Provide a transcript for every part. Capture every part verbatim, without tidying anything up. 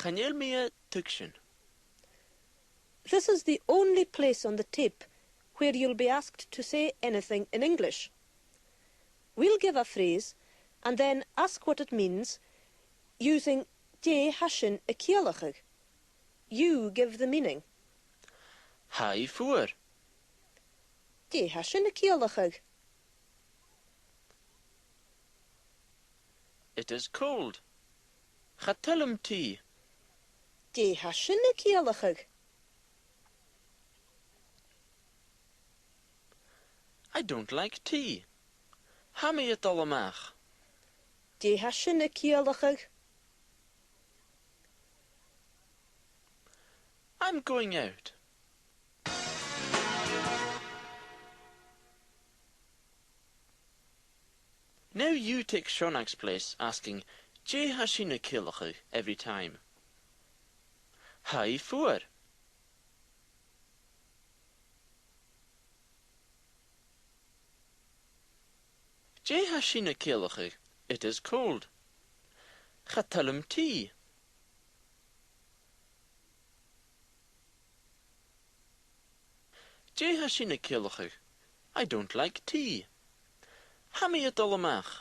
Chan eil mi a' tuigsinn. This is the only place on the tape where you'll be asked to say anything in English. We'll give a phrase and then ask what it means using dè tha sin a' ciallachadh. You give the meaning. Tha i fuar. Dè tha sin a' ciallachadh? It is cold. Cha toil leam tì. Dè tha sin a' ciallachadh? I don't like tea. Tha mi a' dol a-mach. Dè tha sin a' ciallachadh? I'm going out. Now you take Seonaidh's place asking, dè tha sin a' ciallachadh every time. Tha i fuar. Dè tha sin a' ciallachadh? It is cold. Cha toil leam tì. Dè tha sin a' ciallachadh? I don't like tea. Tha mi a' dol a-mach.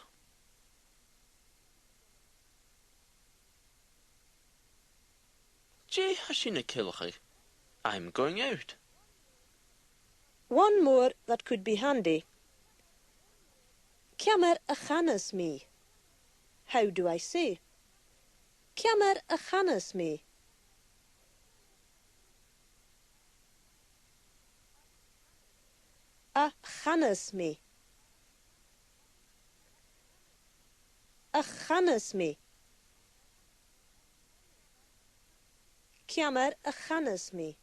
Dè tha sin a' ciallachadh? I'm going out. One more that could be handy. Ciamar a chanas mi? How do I say? Ciamar a chanas mi? A chanas mi. A chanas mi. Ciamar a chanas mi?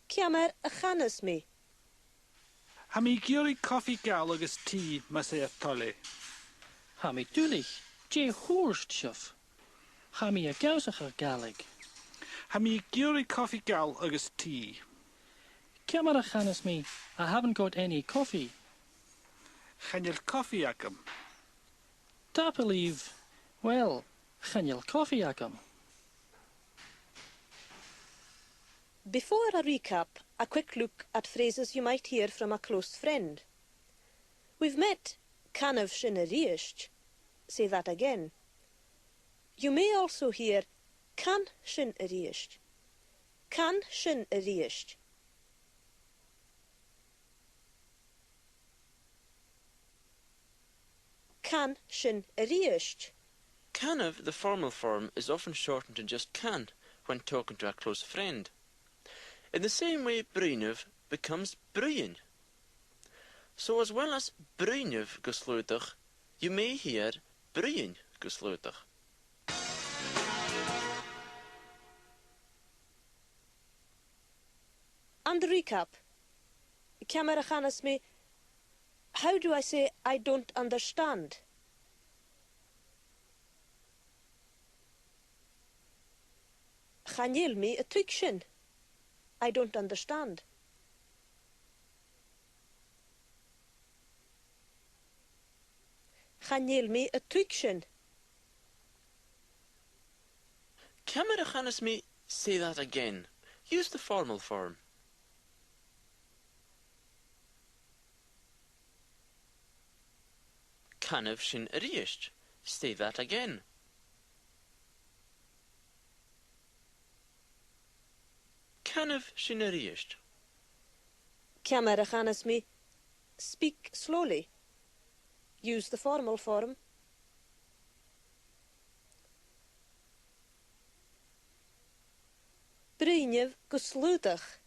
Ciamar a chanas mi? Tha mi ag iarraidh cofaidh geal agus tì, mas e ur toil e. Tha mi duilich, dè thuirt sibh? Tha mi ag ionnsachadh Gàidhlig. Tha mi ag iarraidh cofaidh geal agus tì. Ciamar a chanas mi, I haven't got any coffee? Chan eil cofaidh agam. Tapadh leibh. Uill, chan eil cofaidh agam. Before a recap, a quick look at phrases you might hear from a close friend. We've met canaibh sin a-rithist, say that again. You may also hear can sin a-rithist. Can sin a-rithist. Can sin a-rithist. Canaibh, the formal form, is often shortened to just can when talking to a close friend. In the same way, bruidhneibh becomes bruidhinn. So as well as bruidhneibh gu slaodach, you may hear bruidhinn gu slaodach. And recap. Ciamar a chanas mi, how do I say I don't understand? Chan eil mi a' tuigsinn. I don't understand. Chan eil mi a' tuigsinn. Ciamar a chanas mi, say that again. Use the formal form. Canaibh sin a-rithist. Say that again. Canaibh sin a-rithist. Ciamar a chanas mi, speak slowly. Use the formal form. Bruidhneibh gu slaodach.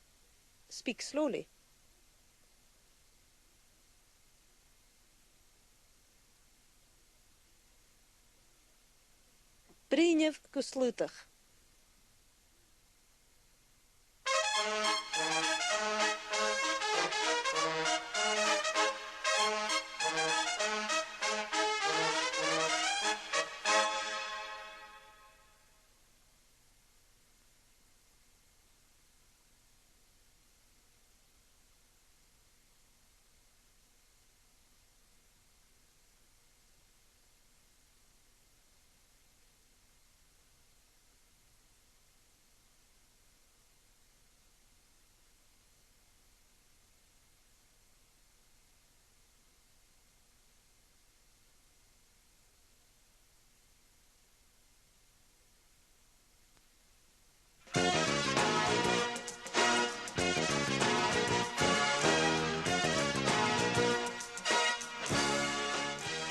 Speak slowly. Bruidhneibh gu slaodach.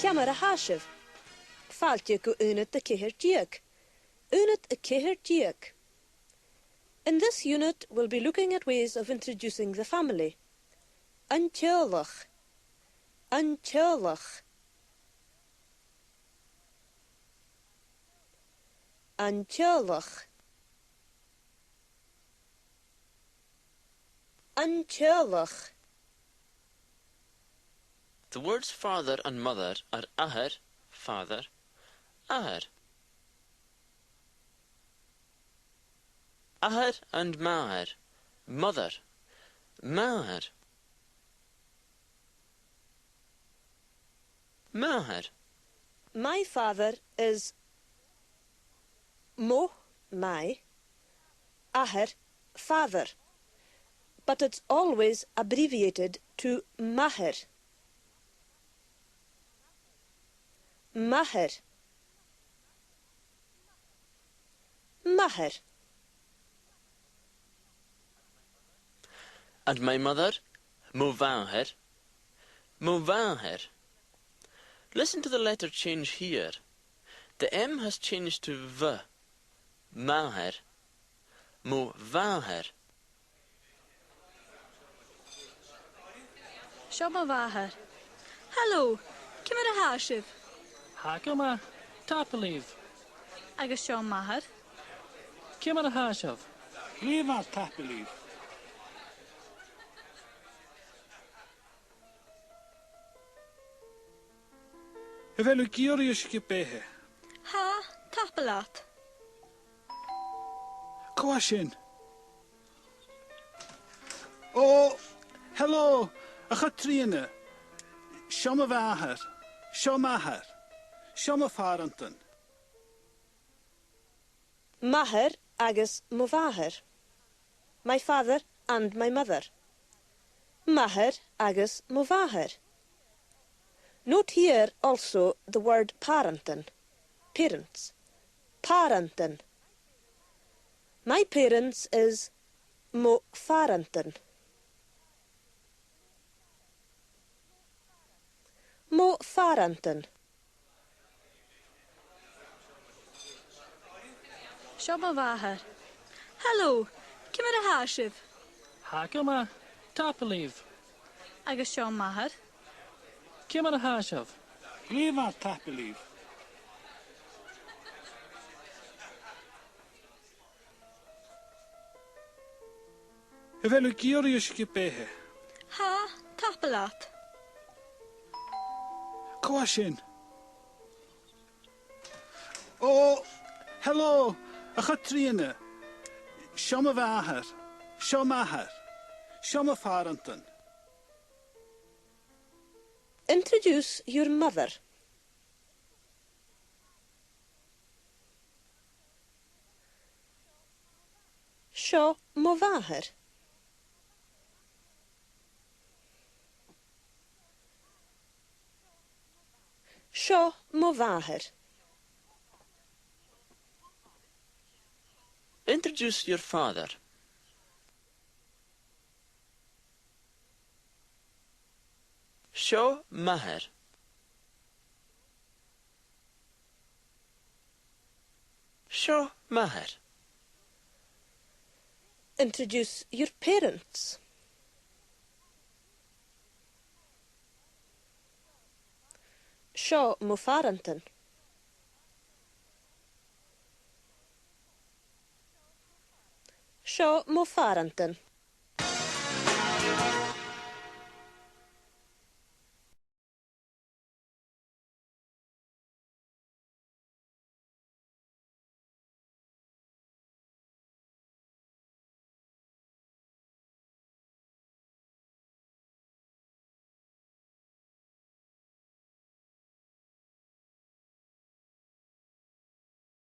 Ciamar a tha sibh? Fàilte gu aonad a ceithir deug. Aonad a ceithir deug. In this unit, we'll be looking at ways of introducing the family. An teaghlach. An teaghlach. An teaghlach. An teaghlach. The words father and mother are athair, father, athair. Athair and màthair, mother, màthair. Màthair. My father is mo, my, athair, father, but it's always abbreviated to m' athair. M' athair. M' athair. And my mother? Mo mhàthair. Mo mhàthair. Listen to the letter change here. The M has changed to V. Màthair. Mo mhàthair. Seo mo mhàthair. Hello, ciamar a tha sibh? Tha gu math, tapadh leibh. Agus seo m' athair. Ciamar a tha sibh? Glè mhath, tapadh leibh. A bheil thu ag iarraidh uisge-beatha? Tha, tapadh leat. Cò tha sin? Ò, hello, a Chatrìona. Seo mo mhàthair. Seo m' athair. Seo mo phàrantan. M' athair agus mo mhàthair. My father and my mother. M' athair agus mo mhàthair. Note here also the word pàrantan, parents. Pàrantan. My parents is mo phàrantan. Mo phàrantan. Seo mo mhàthair. Hello, ciamar a tha sibh? Tha gu math, tapadh leibh. Agus seo m' athair. Ciamar a tha sibh? Glè mhath, tapadh leibh. A bheil thu ag iarraidh uisge-beatha? Tha, tapadh leat. Cò tha sin? Ò, hello, a Chatrìona. Seo mo mhàthair. Seo m' athair. Seo mo phàrantan. Introduce your mother. Seo mo mhàthair. Seo mo mhàthair. Introduce your father. Seo m' athair. Seo m' athair. Introduce your parents. Seo mo phàrantan. Seo mo phàrantan.